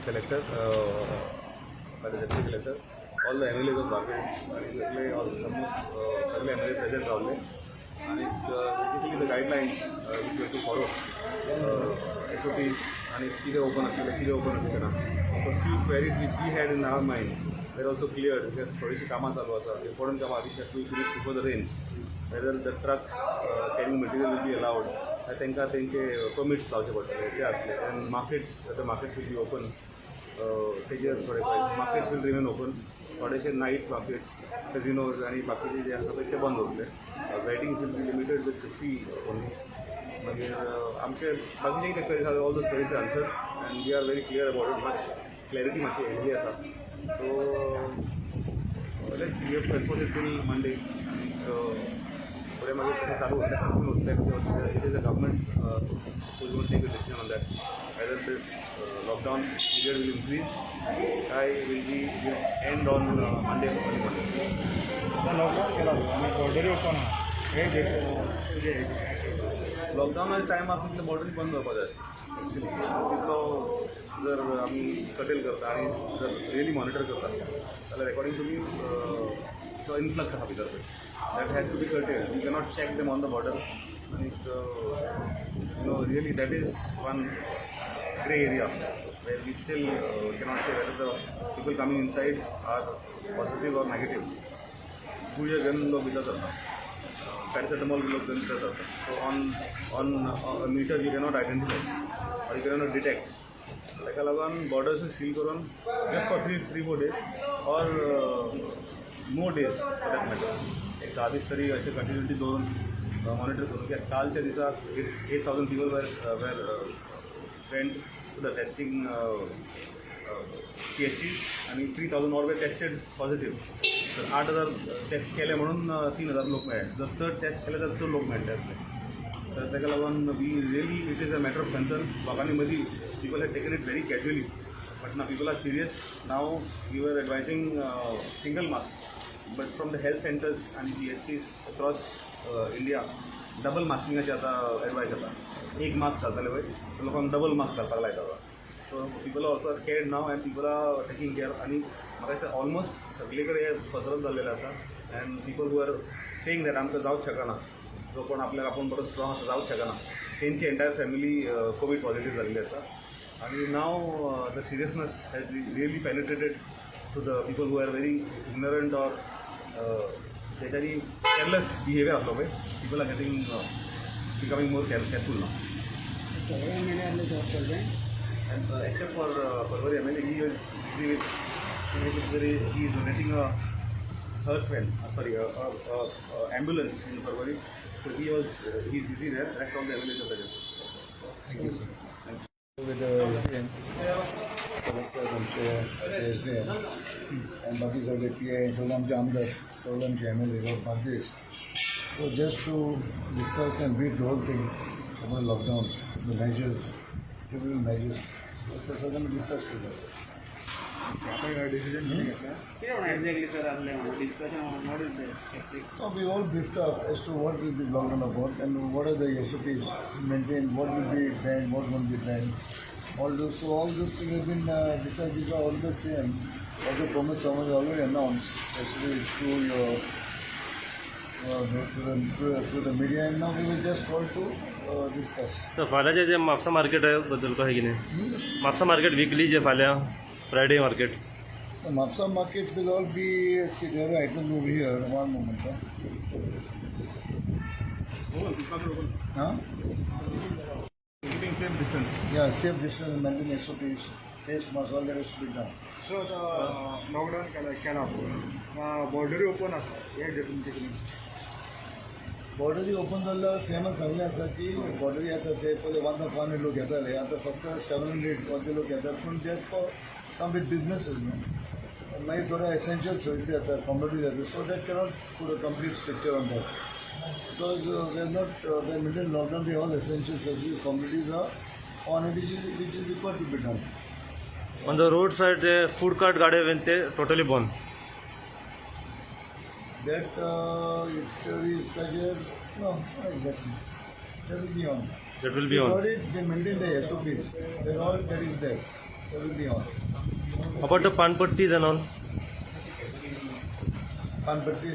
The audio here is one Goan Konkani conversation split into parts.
Collector, by the Deputy Collector, all the MLAs of Bardez आनी सगळे ऑलमोस्ट सगळे एमएलए प्रेझेंट रावले आनी basically the guidelines which we to follow, SOPs आनी कितें ओपन आसतलें, कितें ओपन आसचें ना. So few queries which we had in our mind were also clear, because थोडीशीं कामां चालू आसा, इम्पॉर्टंट कामां which have to finish before the rains, whether the trucks carrying material will be allowed, तांकां तेंचे परमिट्स लावचे पडटले ते आसले. And markets, the markets will be open, तेजेर थोडे मार्केट्स will remain open. थोडेशे नाईट मार्केट्स, कझिनोज आनी बाकीचे जे आसा पळय ते बंद उरतले. Weddings will be limited with 50 only. मागीर आमचे बाकीचे कितें क्वेरीज आसा, all those queries answer and we are very clear about it. Much clarity मातशी येयल्ली आसा. So let's, we have to enforce it till Monday. आनीक फुडें मागीर कशें चालू उरतलें, कंटिन्यू उरतलें, कशें उरतलें, it is a government who will take a decision on that, whether this lockdown period will increase काय will end on Monday, early Monday. आता लॉकडाऊन केला आनी बॉर्डरी ओपन आहा हे तुजें. लॉकडावनाच्या टायमार तितले बॉर्डरी बंद जावपा जाय एक्चुली. तितलो जर आमी कटेल करता आनी जर रियली मॉनिटर करता जाल्यार अकॉर्डिंग टू मी जो इन्फ्लक्स आसा भितर पळय, that has to be curtail. You cannot check them on the border आनी really that is one grey area where we still cannot say whether the people coming inside are positive or negative. गुळयो घेवन लोक भितर सरता, पॅरासिटामॉल लोक घेवन भितर सरता. So on metre you cannot identify or you cannot detect. ताका लागून बॉर्डर्स सील करून just for 3, 4 days or more days for that matter, एक 10 दीस तरी अशें कंटिन्युटी दवरून मॉनिटर करून, कित्याक कालच्या दिसा 8,000 people were went to the testing PHCs आणि 3,000 all were tested positive. तर 8,000 टेस्ट केले म्हणून 3,000 लोक मेळ्ळे. जर चड टेस्ट केले तर चड लोक मेळटले आसले. तर ताका लागून we really, it is a matter of concern. लोकांनी मदीं people have taken it very casually, but now people are serious. Now we were advising single mask, but from the health centers and PHCs across India double मास्किंगाची आतां एडवायस येता. एक मास्क घालताले पळय, तो लोकांक डबल मास्क घालपाक लायता. So people are also scared now and people are taking care. आनी म्हाका दिसता ऑलमोस्ट सगळे कडेन हें पसरत जाल्लेलें आसा and people who are saying that आमकां जावंक शकना, जो कोण आपल्याक आपूण बरो स्ट्रॉंग आसा, जावंक शकना, तेंची एंटायर फॅमिली कोवीड पॉझिटीव जाल्ली आसा. आणि now the seriousness has really penetrated to the people who are very ignorant or तेच्यानी careless behaviour आसलो पळय, people are getting becoming more careful now. सगळे एमएलए आसले सगळे. And except for Porvorim MLA, he is busy with, he is donating a hearse van, sorry, a ambulance in Porvorim. So he is busy there. Rest all the MLAs are present. Thank you, sir. Thank you. With the SDM, collector, आमचे एसडीएम आनी बाकी सगळे पी ए, सगळे आमचे आमदार, सगळे आमचे MLA of Bardez. So just to discuss and brief the whole thing about lockdown, the measures, different measures, ते सगळं आमी डिस्कस केलं. आता डिसिजन कितें घेतलें? कितें म्हणून एक्झॅक्टली सर आसलें म्हणून discussion, what is the exact? So we all briefed up as to what will be lockdown about and what are the SOPs maintained, what will be banned, what won't be banned. All those, so all those things have been discussed. These are all the same. What the Pramod Sawant has already announced yesterday through your to the media, and now we will just call to discuss. Sir, फाल्यांचे जे म्हापसा मार्केट आहे बद्दल कशें कितें? म्हापसा मार्केट विकली जे फाल्यां Friday market. The Mapsa markets will all be, see, there are items over here. One moment. Huh? Open. Huh? Keeping safe distance. Yeah, safe distance, maintain SOPs, face mask, all that has to be done. So आतां लॉकडाऊन केला केला पळय, बॉर्डरी ओपन आसा, हे जे तुमचे कितें? बॉर्डरी ओपन जाल्ल्यार सीएमान सांगलें आसा की बॉर्डरी आतां ते पयले 1,500 लोक येताले, आतां फक्त 700 अर्दे लोक येतात, पूण that for some with businesses न्हू. मागीर थोडे एसेन्शियल सर्विसीस येतात, कॉमोडिटीज येतात, so that cannot put a complete structure on that because we are not we are maintain lockdown. The all essential services, commodities are on it, which is required to be done. On the road side ते फूड कार्ट गाडे बीन ते totally बंद. That it is ताजेर, no, not exactly. That will be on. That will be on. Provided they maintain the SOPs, that all that is there. Everything on. About the panpattis and all. Panpatti.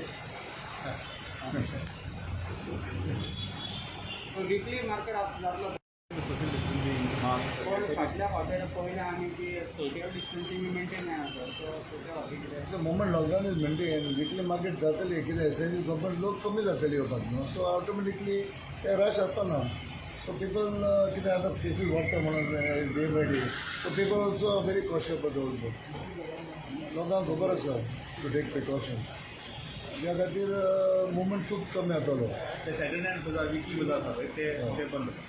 Weekly market जातलो. Social distancing, mask. पण फाटल्या फावटी पळयलें आमी की सोशल डिस्टन्सिंग मेंटेन जायना सर, सो त्या फावटी कितें? The moment lockdown is maintain, weekly market जातली. कितें एसेन्शियल कंपनी लोक कमी जातली येवपाक न्हू, सो ऑटोमॅटिकली ते रश आसता ना. सो पिपल कितें आतां केसीस वाडटा म्हणून day by day, so people also are very cautious about. लोकांक खबर आसा टू टेक प्रिकॉशन. त्या खातीर मुवमेंट खूब कमी जातलो. ते सॅटर्डे आनी बाजार, विकली बाजार आसा पळय, ते ते बंद आसा.